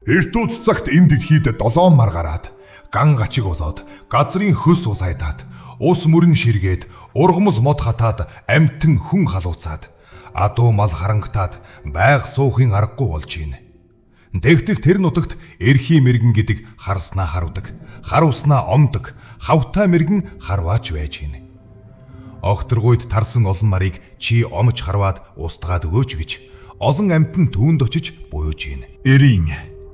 Эртүүд цагт энэ дэлхийд долоон мар гараад ган гачиг болоод газрын хөлс улайдаад ус мөрөн ширгээд ургамал мод хатаад амьтан хүн халууцаад адуу мал харангатаад байг суухын аргагүй болж байна. Дэгтэх тэр нутагт эрхий мэргэн гэдэг харснаа харудаг, харуулснаа омдог, хавтай мэргэн харваач байж гин. Огторгуйд тарсан олон марыг чи омж харваад устгаад өгөөч гэж олон амьтан түүнд очиж буйж гин. Эрийн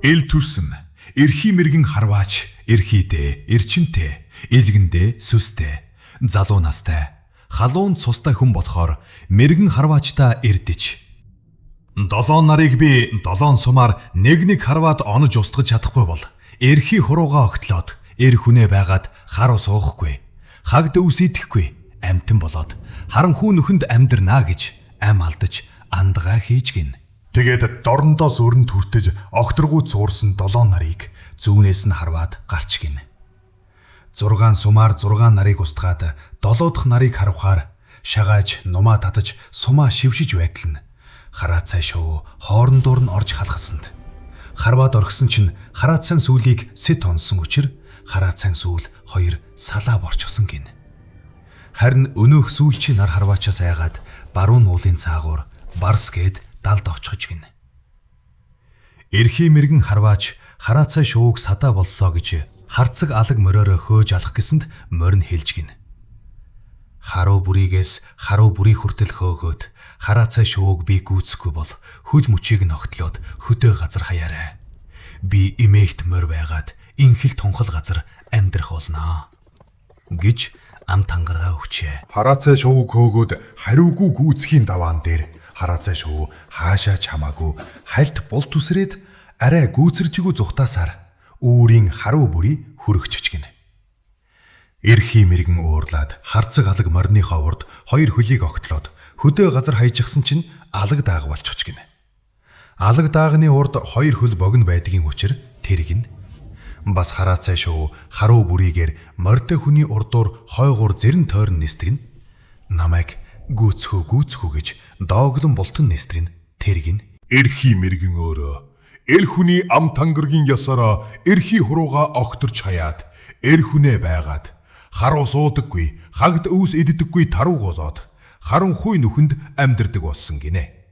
эл төрсөн эрхий мэргэн харваач эрхийдээ, эрчимтэй, илгэндээ сүстэй, залуу настай, халуун цустай хүн болохоор мэргэн харваачтай эрдэж. Долоон нарыг би долоон сумаар нэг нэг харваад онож устгаж чадахгүй бол эрхий хуруугаа огтлоод эр хүнээ байгаад хар ус уухгүй, хагд өвс идэхгүй амьтан болоод харанхүү нүхэнд амьдрнаа гэж ам алдаж андгаа хийж гин. Тэгээд дорндоос өрөнд хүртэж огторгуу цуурсан долоон нарыг зүүнээс нь харваад гарч гин. 6 сумаар 6 нарыг устгаад 7 дахь нарыг харвахаар шагааж нумаа татаж сумаа шившиж байтал нь хараацай шувуу хоорондоор нь орж халахсанд. Харваад орхисон чинь хараацайн сүүлийг сэт онсон учир хараацайн сүүл хоёр салаа борчсон гин. Харин өнөөх сүүлчийн нар харваачаас айгаад баруун уулын цаагуур барс гээд далд очихож гин. Эрхий мэргэн харваач хараацай шувууг садаа боллоо гэж харцаг алаг мориороо хөөж алах гэсэнд морин хэлж гин. Харуу бүрийгээс харуу бүрий хүртэл хөөгөөд хараацай шувууг би гүйцэхгүй бол хөл мөчийг нь огтлоод хөдөө газар хаяарай. Би эмээгт морь байгаад инхэл тунхал газар амьдрах болно гэж ам тангараа өгчээ. Хараацай шувууг хөөгөөд хариугүй гүйцхийн даваан дээр хараацай шувуу хаашаа ч хамаагүй хальт булт үсрээд арай гүйцэржигүү зүхтаасаар үүрийн харуу бүрий хүрэгчж гинэ. Эрхий мэргэн уурлаад харцаг алаг морины ховорд хоёр хөлийг огтлоод хөдөө газар хайжчихсан чинь алаг дааг болчихж гинэ. Алаг даагны урд хоёр хөл богино байдгийн учир тэр гин. Бас хараацай шувуу харуу бүрийгээр морьтой хүний урдуур хойгуур зэрэн тойрон нисдэг нь намайг гүйцхүү гүйцхүү гэж дооглон бултан нисдэг нь тэр гин. Эрхий мэргэн өөрөө эл хүний ам тангаргийн ясаараа эрхий хуруугаа огторч хаяад эр хүнээ байгаад харуу суудаггүй, хагд өвс иддэггүй таруу гозоод харанхуй нүхэнд амьдрдаг болсон гинэ.